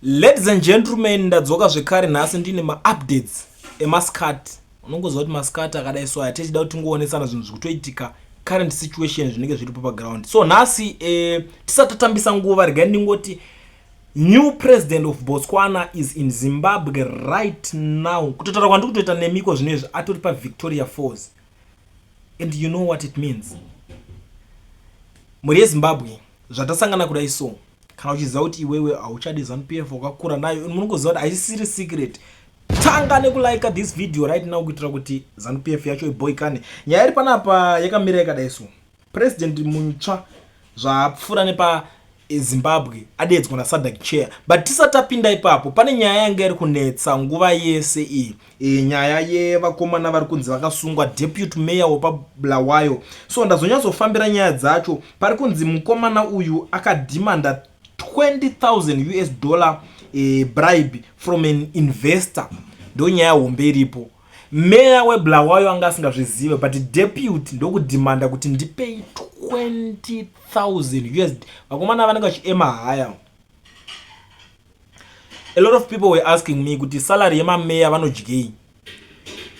Ladies and gentlemen, ndadzoka zvekare nhasi ndine maupdates emaskati. Unongoziva kuti maskati akadai so aya tichida kuti tingoonesana zvinhu zviri kutoitika, current situation zvinenge zviripo paground. So nhasi tisati tatambisa nguva, regai ndingoti new president of Botswana is in Zimbabwe right now. Kutotaura kwandiri kutoita nemiko zvinezvi, atori paVictoria Falls, and you know what it means, mhuri yeZimbabwe. Zvatasangana kudai so, kana uchiziva kuti iwewe hauchadi ZANU PF, wakakura nayo, munongoziva kuti haisisiri secret. Tanga nekulike this video right now kuitira kuti ZANU PF yacho iboikane. Nyaya iri panapa yakamira yakadai so: president mutsva zvapfuura nepaZimbabwe, adedzwa naSADC chair. But tisati tapinda ipapo, pane nyaya yanga iri kunetsa nguva yese iyi, nyaya yevakomana vari kunzi vakasungwa, deputy mayor wepaBulawayo. So ndazonyatsofambira nyaya dzacho. Pari kunzi mukomana uyu akadhimanda 20,000 US dollar bribe from an investor. Ndo nyaya hombe iripo. Meya weBulawayo anga asingazvizive, but deputy ndokudhimanda kuti ndipei 20,000 US. Vakomana vanenge vachiema haya. A lot of people were asking me kuti salary yemameya vanodyei.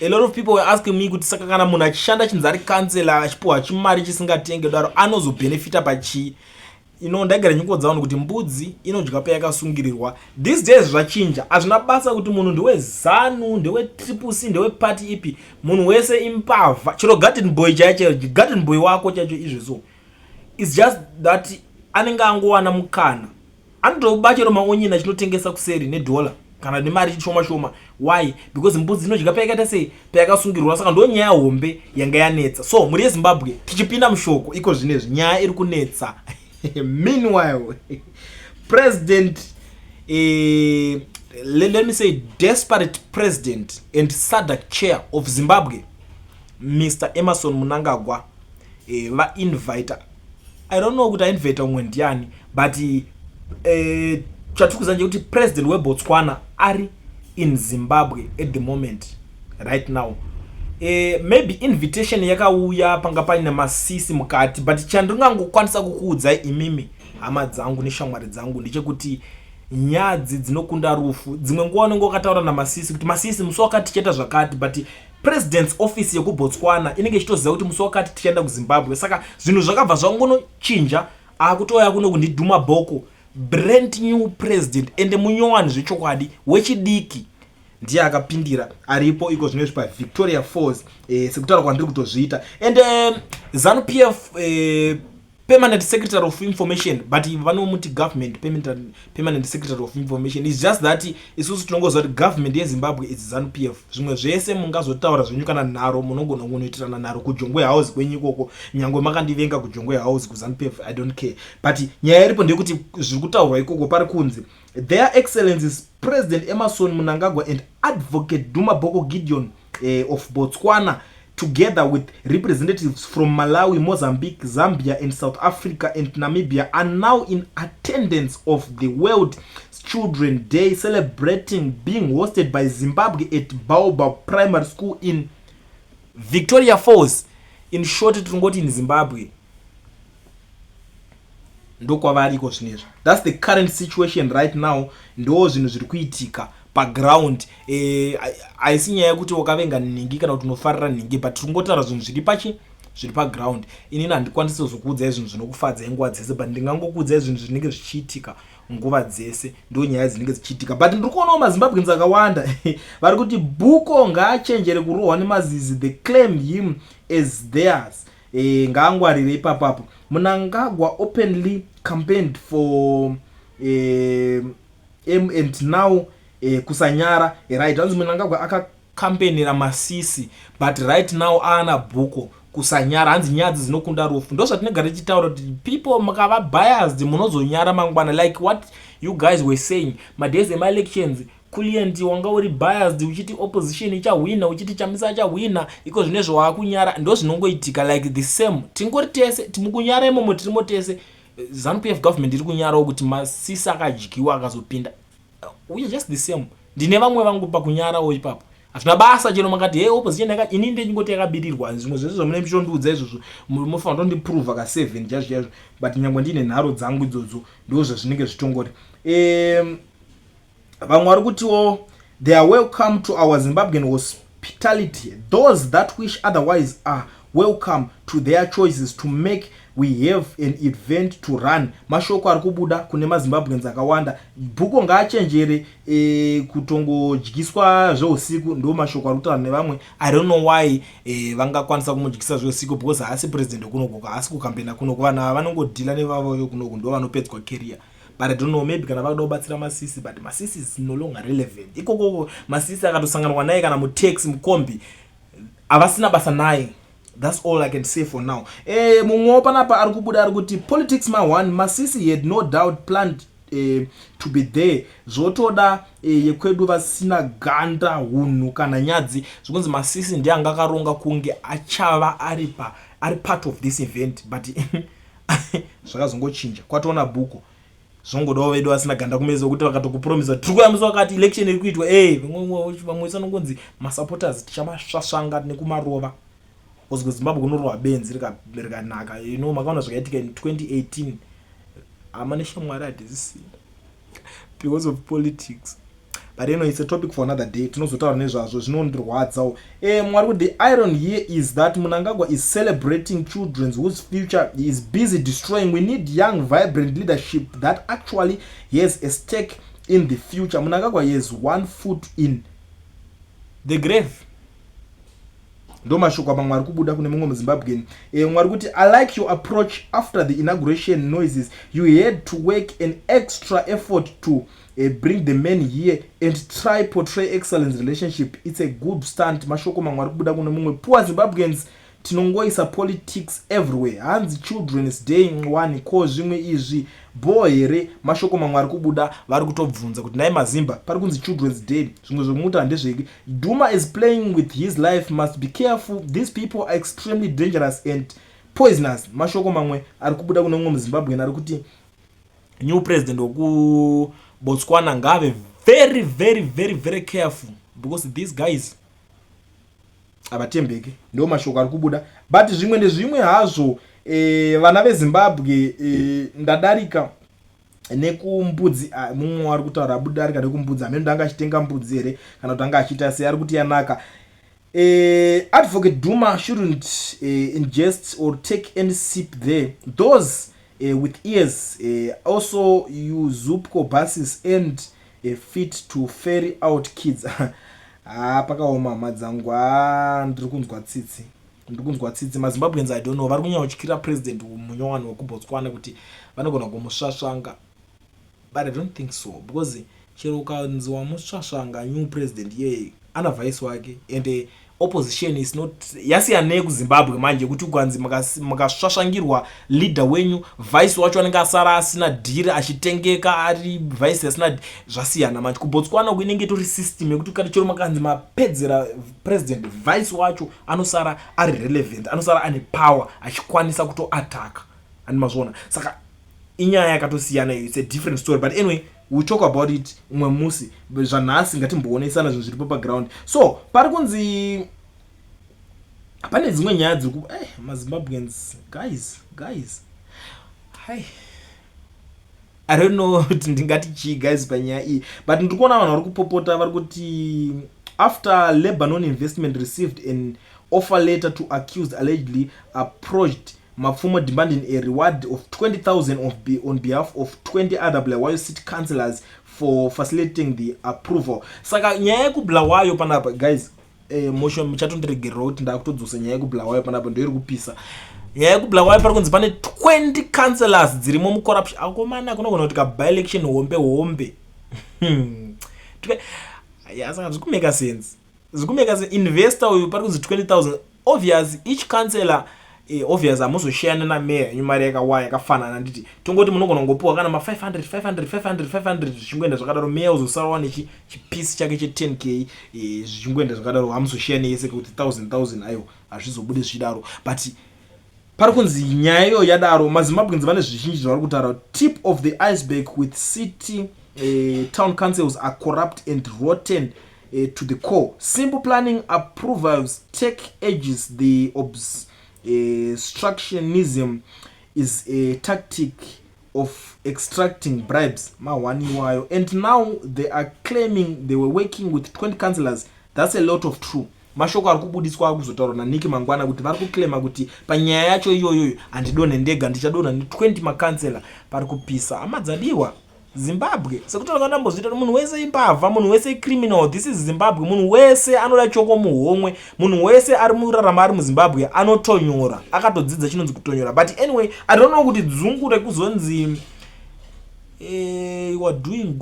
A lot of people were asking me kuti saka kana munhu achishanda, chinzi ari kansela, achipiwa chimari chisingatenge daro, anozobhenefita pachii? Ndaigara nyingodza vanhu kuti mbudzi inodya payakasungirirwa. These days zvachinja. Hazvina basa kuti munhu ndeweZANU, ndeweTriple C, ndewepati ipi, munhu wese imbavha. Chero garden boy chaicho, garden boy wako chaicho izvezvo, it's just that anenge angowana mukana, anotoba chero maonyeni achinotengesa kuseri nedhola kana nemari shoma shoma. Why? Because mbudzi inodya payakaita sei? Payakasungirwa. Saka ndo nyaya hombe yanga yanetsa. So mhuri yeZimbabwe, tichipinda mushoko iko zvinezvi, nyaya iri kunetsa, meanwhile president, let me say desperate president and SADC chair of Zimbabwe, Mr Emmerson Mnangagwa, vainvita, I don't know kuti ainvita umwe ndiani, but chatiri kuziva ndechekuti president weBotswana ari in Zimbabwe at the moment right now. Maybe invitation yakauya panga paine masisi mukati, but chandingangokwanisa kukuudzai imimi, hama dzangu neshamwari dzangu, ndechekuti nyadzi dzinokunda rufu. Dzimwe nguva unenge wakataura namasisi kuti masisi, musi wakati tichaita zvakati, but president's office yekuBotswana inenge ichitoziva kuti musi wakati tichaenda kuZimbabwe. Saka zvinhu zvakabva zvangonochinja, akutouya kuno kundidhuma bhoko, brand new president, ende munyowani zvechokwadi, wechidiki, ndiye akapindira aripo iko zvinezvi paVictoria Falls, sekutaura kwandiri kutozviita. And ZANU PF permanent secretary of information, but vanomuti government permanent secretary of information, is just that isusu tinongoziva kuti government yeZimbabwe is ZANU PF. Zvimwe zvese mungazotaura zvenyu, kana nharo munogona kunoitirana nharo kuJongwe House kwenyu ikoko. Nyange makandivenga kuJongwe House kuZANU PF, I don't care, but nyaya iripo ndeyekuti zviri kutaurwa ikoko, pari kunzi Their Excellencies President Emmerson Mnangagwa and Advocate Duma Boko Gideon of Botswana, together with representatives from Malawi, Mozambique, Zambia and South Africa and Namibia, are now in attendance of the World Children Day celebrating being hosted by Zimbabwe at Baobab Primary School in Victoria Falls. In short, tiringoti in Zimbabwe ndokwavariko zvinezvi. That's the current situation right now. Ndo zvinhu zviri kuitika paground. Haisi nyaya yekuti wakavenga nhingi kana kuti unofarira nhingi, but tiri kungotaura zvinhu zviri pachi zviri paground. Inini handikwanisi kuzokuudzai zvinhu zvinokufadzai nguva dzese, but ndingangokuudzai zvinhu zvinenge zvichiitika nguva dzese. Ndo nyaya dzinenge dzichiitika. But ndiri kuonawo maZimbabweans akawanda vari kuti Boko ngaachenjere kurohwa nemazizi. They claim him as theirs. Ngaangwarire ipapapo. Mnangagwa openly campaigned for m and now kusanyara. Right, hanzi Mnangagwa akakampenera Masisi, but right now aana Boko, kusanyara. Hanzi nyadzi dzinokunda rufu. Ndo zvatinogara tichitaura kuti people mukava biased munozonyara mangwana, like what you guys were saying madays emaelections. Client wanga uri biased uchiti opposition ichahwina, uchiti Chamisa achahwina. Iko zvinezvo waakunyara. Ndo zvinongoitika, like the same, tingori tese mukunyara imomo, tirimo tese. ZANU PF government iri kunyarawo kuti Masisi akadyiwa akazopinda. We are just the same. Ndine vamwe vangu pakunyarawo ipapo. Hazvina basa chero makati hey, opposition yaka, ini ndechingoti yakabirirwa. Zvimwe zvese zvamune muchitondiudza izvozvo, munofanira kutondiprova ka7 chaizvo chaizvo, but nyangwe ndiine nharo dzangu idzodzo, ndo zvazvinenge zvitongori. um, Vamwe vari kutiwo they are welcome to our Zimbabwean hospitality. Those that wish otherwise are welcome to their choices to make. We have an event to run. Mashoko ari kubuda kune maZimbabweans akawanda. Bhuko ngaachenjere kutongodyiswa zveusiku. Ndo mashoko ari kutaura nevamwe. I don't know why vangakwanisa kumudyisa zveusiku, because haasi president wekunoku, haasi kukambena kunoku. Vanhu ava vanongodhila nevavo vekunoku, ndo vanopedzwa career. But I don't know, maybe kana vakuda kubatsira Masisi, but Masisi is no longer relevant ikokoko. Masisi akatosanganwa naye kana mutaxi, mukombi, havasina basa naye. That's all I can say for now. Mumwewo panapa ari kubuda ari kuti politics ma1. Masisi had no doubt planned to be there. Zvotoda yekwedu vasina ganda, hunhu kana nyadzi. Zvikunzi Masisi ndiye anga akaronga kunge achava ari part of this event, but zvakazongochinja kwatoona bhuku. Zvongodawo vedu vasina ganda kumeso, kuti vakatokupromisa tiri kuyamisa wakati election iri kuitwa, e vamwe vanongonzi masupporters tichamasvasvanga nekumarova, because kuZimbabwe kunorohwa benzi rikanaka. Makaona zvakaitika in 2018, hama neshamwari hatizisina because of politics. But anyway, it's a topic for another day, tinozotaura nezvazvo. Zvinondirwadzawo. Mwari kuti the iron here is that Munangagwa is celebrating children whose future he is busy destroying. We need young, vibrant leadership that actually has a stake in the future. Munangagwa has one foot in the grave. Ndo mashoko mamwe ari kubuda kune mumwe muZimbabwean. Mwari kuti I like your approach. After the inauguration noises, you had to work an extra effort to bring the man here and try portray excellence relationship. It's a good stand. Mashoko mamwe ari kubuda kune mumwe. Poor Zimbabweans, tinongoisa politics everywhere. Hanzi Children's Day one, ko zvimwe izvi bho here? Mashoko mamwe ari kubuda, vari kutobvunza kuti nai mazimba, pari kunzi Children's Day, zvimwe zvomuti handezveki. Duma is playing with his life, must be careful. These people are extremely dangerous and poisonous. Mashoko mamwe ari kubuda kune mumwe muZimbabwean ari kuti new president wekuBotswana ngaave very, very, very, very careful, because these guys havatembeki. Ndo mashoko ari kubuda. But zvimwe nezvimwe hazvo, vana veZimbabwe, ndadarika nekumbudzi. Mumwe ari kutaura abudarika nekumbudzi, hamene anga achitenga mbudzi here kana kuti anga achiita sei, ari kuti yanaka. Advocate Duma shouldn't ingest or take any sip there. Those with ears also use Zupco buses and fit to ferry out kids. Ha, pakaoma, hama dzangu. Ha, ndiri kunzwa tsitsi, ndiri kunzwa tsitsi. MaZimbabweans, I don't know, vari kunyanya kutyira president munyowani wekuBotswana kuti vanogona kumusvasvanga, but I don't think so, because chero ukanzi wamusvasvanga new president iyeye, ana vice wake, and opposition is not, yasiyana neyekuZimbabwe manje, yekuti ukanzi mukasvasvangirwa leader wenyu, vice wacho anenge asara asina dhiri, achitengeka ari vice asina. Zvasiyana manje. KuBotswana uku inenge itori system yekuti ukati chero makanzi mapedzera president, vice wacho anosara ari relevant, anosara ane power, achikwanisa kutoataka andi mazviona. Saka inyaya yakatosiyana iyo, it's a different story. But anyway, we'll talk about it umwe musi. Zvanhasi ngatimboonesana zvinhu zviripo paground. So pari kunzi pane dzimwe nyaya dziri ku maZimbabweans, guys, guys, hai, I don't know kuti ndingati chii, guys, panyaya iyi, but ndiri kuona vanhu vari kupopota, vari kuti after Lebanon Investment received an offer letter to accused allegedly approached Mapfumo demanding a reward of 20,000 on behalf of 20 other Bulawayo City councillors for facilitating the approval. Saka nyaya yekuBulawayo panapa, guys, motion muchatondiregerera kuti ndakutodzosa nyaya yekuBulawayo panapa, ndoiri kupisa. Nyaya yekuBulawayo, pari kunzi pane 20 councillors dzirimo mucorruption. Akomana, kunogona kuti kaby-election hombe hombe. Ya, saka zvikumeka sense, zvikumeka sense. Investor uyu, pari kunzi 20,000, obvious each councillor, obvious hamuzoshayana nameya yenyu mari yakawaya yakafanana. Nditi tongoti munogona kungopiwa kana ma500, 500, 500, 500, zvichingoenda zvakadaro. Meya uzosarawa nechipisi chake che10K, zvichingoenda zvakadaro. Hamuzoshayani yese kuti 1000 1000, aiwa, hazvizobudi zvichidaro. But pari kunzi nyaya iyoyo yadaro, maZimbabweans vane zvizhinji zvavari kutaura. Tip of the iceberg with city town councils are corrupt and rotten to the core. Simple planning approvals take ages. The obstructionism is a tactic. of extracting bribes mahwani iwayo. And now they are claiming they were working with 20 councillors. That's a lot of true. Mashoko ari kubudiswa akuzotaurwa naNick Mangwana kuti vari kuclaima kuti panyaya yacho iyoyoyo handidonhe ndega, ndichadonha ne20 makansela. Pari kupisa, hama dzadiwa. Zimbabwe, sekutaura kwandambozviita, munhu wese imbavha, munhu wese criminal. This is Zimbabwe. Munhu wese anoda choko muhomwe, munhu wese ari murarama ari muZimbabwe anotonyora, akatodzidza chinonzi kutonyora. But anyway, I don't know kuti dzungu rekuzonzi you are doing,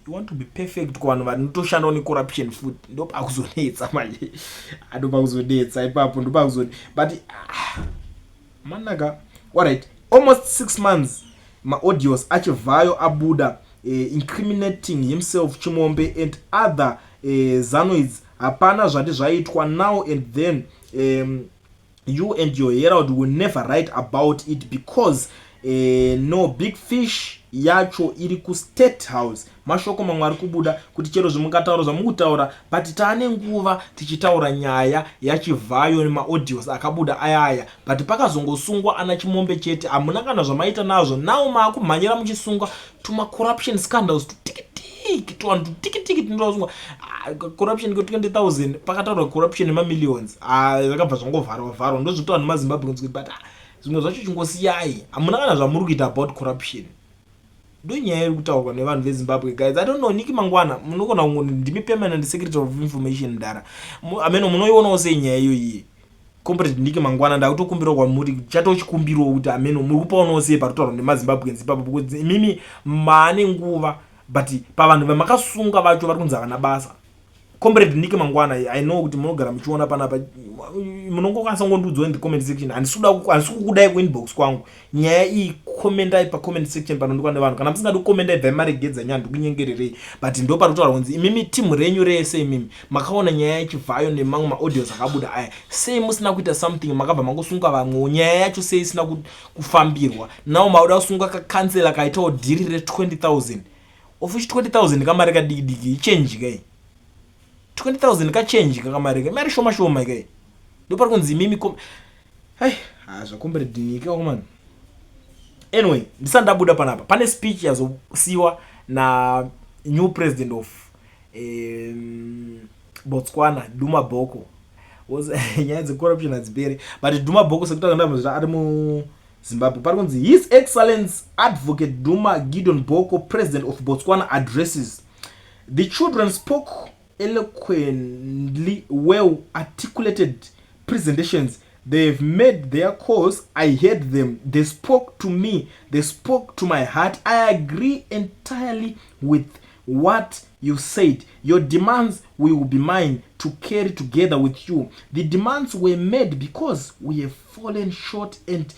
you want to be perfect kuvanhu vanotoshandawo necorruption futi, ndopakuzonetsa manje, ndopakuzonetsa ipapo, ndopakuzone. But manaka, alright, almost 6 months maaudios aChivhayo abuda incriminating himself, Chimombe and other Zanoids, hapana zvati zvaitwa. Now and then you and your Herald will never write about it because no big fish yacho iri kuState House. Mashoko mamwe ari kubuda kuti chero zvimungataura zvamukutaura, but taane nguva tichitaura nyaya yaChivhayo nemaaudios akabuda ayaya, but pakazongosungwa ana Chimombe chete, hamuna kana zvamaita nazvo. Now maakumhanyira muchisunga tumacorruption scandals tutikitiki, tuvanhu tutikitiki tinotosungwa. Ah, corruption ko 20 000, pakataurwa corruption nemamillions, ah, zvakabva zvangovharwa vharwa. Ndozvoti vanhu maZimbabwe, but ah, zvimwe zvacho chingosiyai, hamuna kana zvamuri kuita about corruption. Ndo nyaya iri kutaurwa nevanhu veZimbabwe. Guys, I don't know, Nick Mangwana, munogona ndimi permanent secretary of information ndara ameno, munoionawo sei nyaya iyoiyi? Comrade Nick Mangwana, ndakutokumbirawo kwamuri, chatochikumbirawo kuti ameno muri kupaonawo sei pari kutaurwa nemaZimbabweans ipapo, because imimi maane nguva, but pavanhu vamakasunga vacho vari kunzi havana basa. Comrade Nick Mangwana, I know kuti munogara muchiona panapa, munongokwanisa kungondiudzawo in the comment section. Handisi kukudai kuinbox kwangu nyaya iyi, commentai pacomment section panondikwa nevanhu. Kana musingadi kukomendai, bvai maregedza nyaya, ndikunyengererei. But ndo pari kutaura kunzi imimi timu renyu rese, imimi makaona nyaya yeChivhayo nemamwe maaudios akabuda aya, sei musina kuita something? Makabva mangosunga vamwewo, nyaya yacho sei isina kufambirwa? Now mauda kusunga kakansela kaitawo deal re20 000, of which 20 000 kamari kadiki diki, ichange kai. 20 000 kachange kakamari ka mari shoma shoma kai. Ndopari kunzi imimi, hai, zvaComrade Nick wakomana. Anyway, ndisati ndabuda panapa, pane speech yazosiyiwa na new president of Botswana, Duma Boko. Nyaya dzecorruption hadziperi, but Duma Boko, sekutaura ndamazvita, ari muZimbabwe. Pari kunzi, "His Excellence Advocate Duma Gideon Boko, President of Botswana, addresses the children. Spoke eloquently, well articulated presentations. They've made their cause. I heard them. They spoke to me. They spoke to my heart. I agree entirely with what you said. Your demands will be mine to carry together with you. The demands were made because we have fallen short, and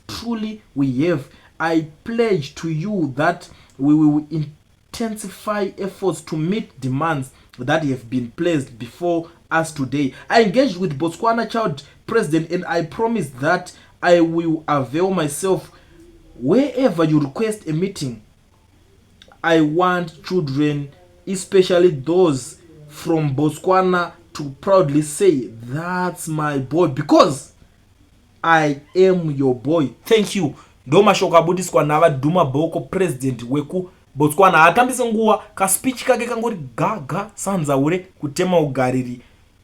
truly we have. I pledge to you that we will intensify efforts to meet demands that have been placed before us today. I engaged with Botswana Child President and I promise that I will avail myself wherever you request a meeting. I want children, especially those from Botswana, to proudly say, 'That's my boy,' because I am your boy. Thank you." Ndo mashoko abudiswa navaDuma Boko, president wekuBotswana. Haatambise nguva, kaspeech kake kangori gaga sanzaure kutema ugariri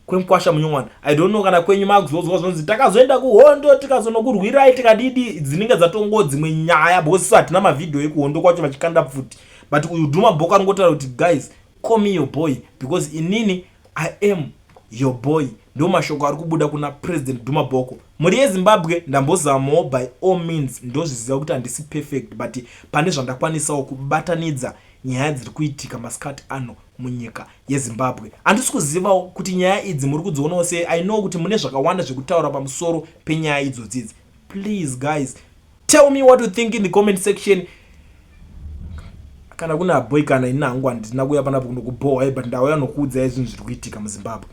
kwemukwasha munyowani. I don't know kana kwenyu makuzozwa zvonzi takazoenda kuhondo, tikazonokurwirai, tikadidi, dzinenge dzatongo dzimwe nyaya, because isu hatina mavhidhiyo ekuhondo kwacho vachikanda pfuti. But uyu Duma Boko anongotaura kuti, "Guys, call me your boy because inini I am your boy." Ndo mashoko ari kubuda kuna President Duma Boko. Mhuri yeZimbabwe, ndambozamawo by all means. Ndozviziva kuti handisi perfect, but pane zvandakwanisawo kubatanidza nyaya dziri kuitika masikati ano munyika yeZimbabwe. Handisi kuzivawo kuti nyaya idzi muri kudzionawo sei. I know kuti mune zvakawanda zvekutaura pamusoro penyaya idzodzidzi. Please guys, tell me what you think in the comment section. Kana kuna boy, kana ini hangu handina kuuya panapo kunokubhohwai, but ndauya nokuudzai zvinhu zviri kuitika muZimbabwe.